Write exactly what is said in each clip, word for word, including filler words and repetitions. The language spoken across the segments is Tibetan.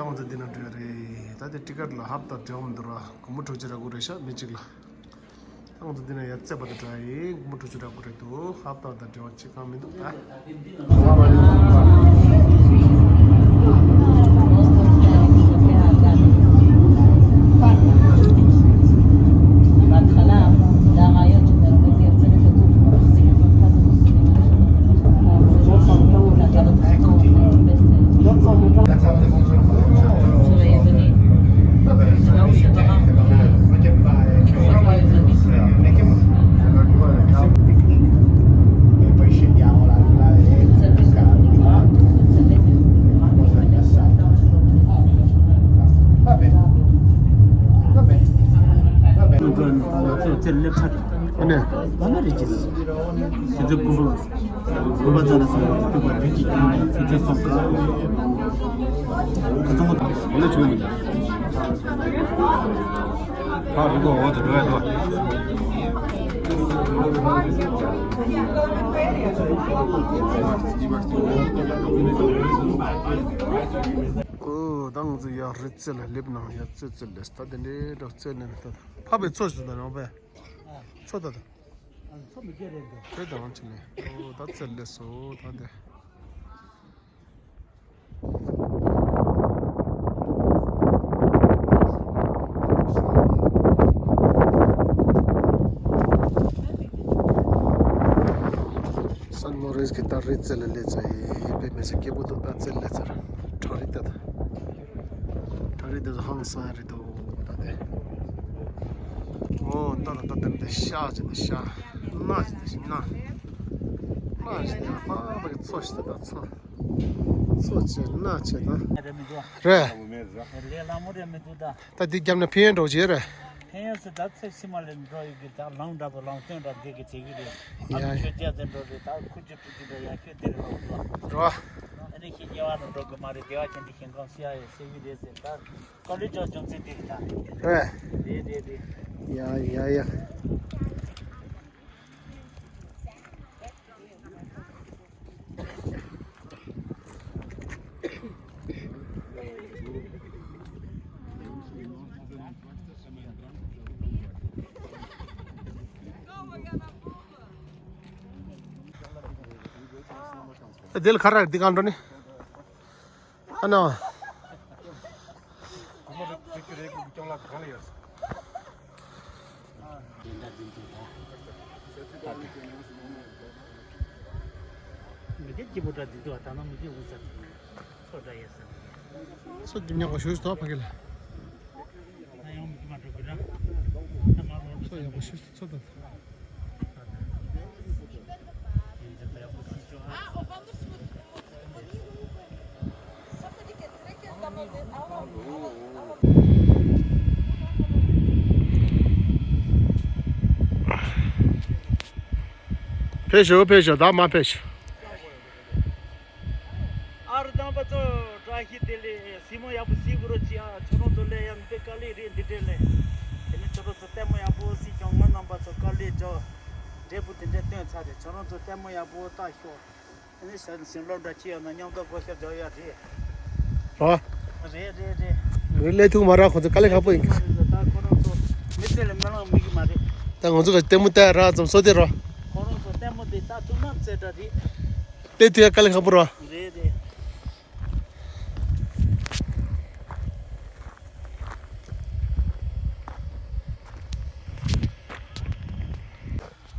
ང་ཚོ་འདི་ན་འགྲོ་ཡ་རེད། ད་དེ་ཊི་ཀེ་ཊི་ལ་ཧབ་ཏ་འབྲེལ་བ་མི་འདུག་ར། སྒོར་མོ་དྲུག་ཅུ་རེ་དགོས་རེད་ཤག་མི་གཅིག་ལ། ད་ང་ཚོ་འདི་ན་ཡར་རྩེ་བར་དུ་འགྲོ་ཡ་ཡིན། སྒོར་མོ་དྲུག་ཅུ་རེ་དགོས་རེད་འདུག་ཧབ་ཏ་དང་འབྲེལ་བ་གཅིག་ཀྱང་མི་འདུག་ད། ཨ་ནི། ཁོ་ཚོ་ཀུན་སློང་། ཁོ་ཚོ་ཀུན་སློང་ཚོ་ལ་སོགས་པའི་རིགས་ཀྱི་ཀུན་སློང་ཚོ་ཚོ་ཚོ་སོགས་ཁ་ཚང་མ་ལ་བྱུང་མི་འདུག་ཕ་རུ་གོ་འོ་དེ་འགྲོ་ཡ་འདུག་ཨོ་ད་ང་ཚོ་ཡར་རི་རྩེ་ལ་སླེབས་ན་ཡར་རྩེ་རྩེ་ལས་ད་དེ་འདྲའི་འགྲོ་རྩེ་ནས་ད་ཕ་བའི་ཚོ་ཞིག་ད་རང་པས་ཚོ་ད་ད། ཚོ་མི་སྐྱེ་རེད་འདུག་དེ་དང་ཆི་ནས་ཨོ་ད་ཚེ་ལས་སོ་ད་དེ། སན་མོ་རིས་ཀྱི་ད་རི་རྩེ་ལ་སླེབས་ཚར་ཡིན། དཔེ་མི་སྲིད་སྐྱིད་པོ་འདུག་ད་ཚེ་ལས་ཚར་བྲག་རི་ད་ད། བྲག་རི་དེ་ཚོ་ཧང་སང་རེད་འདུག་ད་དེ། ཨོ་ད་ད་ད་དེ་འདི་ཤ་ཅིག་ད་ཤ། སྣ་ཅིག་ད་ཤ་སྣ། སྣ་ཅིག་ད་ཡང་པགས་པ་གི་ཚོ་ཞིག་ད་ད་ཚོ། ཚོ་ཆེ་སྣ་ཆེ་ད། རེད་མི་འདུག་རེད། ལས་སླ་མོ་རེད་མི་འདུག་ད། ད་འདི་རྒྱབ་ན་ཕན་ཡོན་འགྲོ་བྱེད་རེད། ཕན་ཡོན་སུ་ད་ཚེ་ཕྱི་མ་ལས་འགྲོ་ཡོད་གི་ད་ལམ་འདྲ་པོ་ལམ་སྟོན་འདྲ་འདི་གི་བྱེད་གི་རེད། ཡ། ཨ་ཁྱོད་རྒྱ་ཚེ་འགྲོ་རེད་ད་ཁུ་ཅི་ཕྲུ་གུ་འདྲ་ཡ་ཁྱོད་དེ་རེད་ལོ་འགྲོ། རོ། ཨ་ནི་ཁྱེད་དམྱལ་བ་ནང་འགྲོ་གི་མ་རེད་བདེ་བ་ཅན་དུ་ཞིང་ཁམས་ཤི་ཡ་ཡོད་ཟེར་གི་རེད་ཟེར་ད། དཀའ་ལས་ཅོག་ཅོག་ཚེ་འདི་གི་ད། རེད། རེད་རེད་རེད། ཡ་ཡ་ཡ། དེ་ལ་ཁ་ར་འདི་གང་འགྲོ་ནི། ཨ་ན། མི་དེ་སྐྱིད་པོ་འདྲ་འདི་འདུག་ད་ནང་མི་དེ་འུ་ཚ་ཚོ་འདྲ་ཡོད་ས། ཚོ་རྒྱབ་ཉག་ག་ཞུས་སུ་ཐོག་ཕ་གི་ལ། ཚོ་ཡག་པོ་ཞུས་སུ་ཚོ་དང་། ཕེབས་ཤོག་ཕེབས་ཤོག་ད་མ་ཕེབས་ཤོག་ཨ་རི་དམ་པ་ཚོ་བཀྲ་ཤིས་བདེ་ལེགས། སྲིང་མོ་ཡག་པོ་གཟིགས་དགོས་རོགས་གྱིས་ཨ། ཁྱོད་རང་ཚོ་ལས་ཡང་འདི་དཀའ་ལས་རེད་འདི་འདྲས་ལས། དེ་ནས་ཁྱོད་རང་ཚོ་ལྟད་མོ་ཡག་པོ་གཟིགས་ཀྱང་ངོ་རྣམ་པ་ཚོ་དཀའ་ལས་ཅོ་འབྲས་བུ་དེ་འདྲས་སྟོན་ཚར་རེད། ཁྱོད་རང་ཚོ་ལྟད་མོ་ཡག་པོ་ལྟ་ཤོག་དེ་ནས་ཞལ་ཞལ་སློབ་འདྲ་ཅི་ཡོད་ན་མཉམ་དུ་བགོ་བཤའ་རྒྱག་ཡ་རེད། རོ། རེད་རེད་རེད། རེད་ལས་ཐུག་མ་ར་ཁོ་ཚོ་དཀའ་ལས་ཁག་པོ་ཡིན། ད་ཁོ་རང་ཚོ་མི་ཚེ་ལ་སྨོན་ལམ་མི་གི་མ་རེད། ད་ང་ཚོ་ག་ལྟད་མོ་ལྟ་ར་ཙམ་སོ་དེ་རོ། ཁོ་རང་ཚོ་ལྟད་མོ་དེ་ལྟ་ཐུབ་ན་ཚེ་འདྲ་རེད། ལས་ཐུག་ཡ་དཀའ་ལས་ཁག་པོ་རོ། རེད་རེད།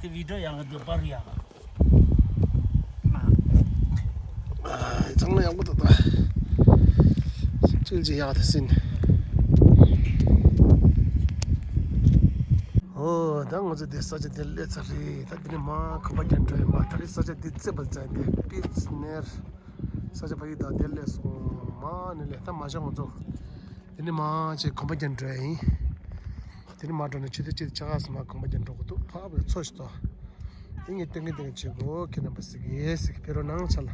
དེ་བི་ཌིའོ་ཡག་ག་འདུག་པར་ཡག་ག་ཨ། ཚང་མ་ཡག་པོ་འདུག་ད། སྤྱིར་གྱི་ཡག་ད་ཟིན། ཨོ་ད་ང་ཚོ་དེ་ས་ཆ་དེ་སླེབས་ཚར་རེད། ད་དེ་ནས་མར་གོམ་པ་རྒྱག་འགྲོ་ཡིན་པ། ད་རེས་ས་ཆ་འདི་རྩེ་བ་ཙམ་དེ་པིས་ནེར། ས་ཆ་ཕ་གི་དང་དེ་ལས་སོང་མ་ནི་ལས་ད་མ་ཤོག་ང་ཚོ། དེ་ནི་མ་ཆེ་གོམ་པ་རྒྱག་འགྲོ་ཡིན། དེ་ནི་མ་འགྲོ་ན་ཆུ་ཚོད་གཅིག་ཆ་ག་སུ་མ་གོམ་པ་རྒྱག་འགྲོ་གི་འདུག་ཕ་བའི་ཚོ་ཞིག་ཏོ། དེ་ངས་སྟོན་གི་སྟོན་གི་བྱེད་དགོ་ཁྱེད་རྣམ་པ་ཟིག་གི་ཟིག་ཕེ་རོ་ནང་ཆ་ལ།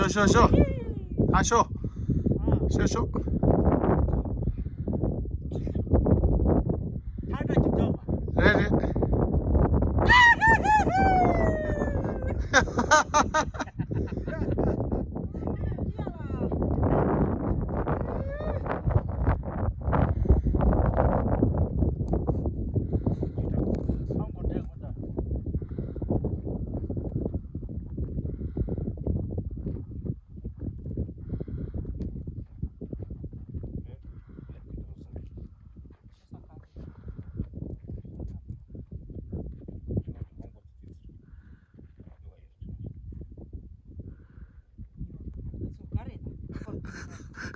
ཤོ་ཤོ་ཤོ། ཨ་ཤོ། ཤོ་ཤོ། རེད་རེད།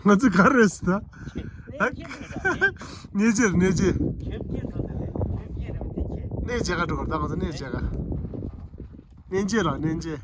ང་ཚོ་ག་རེ་ཟེར་ན། གནས་མཇལ་གནས་མཇལ། གནས་མཇལ་ག་འགྲོ་གར་ད་ང་ཚོ་གནས་མཇལ་ག་གནས་མཇལ་ལ་གནས་མཇལ།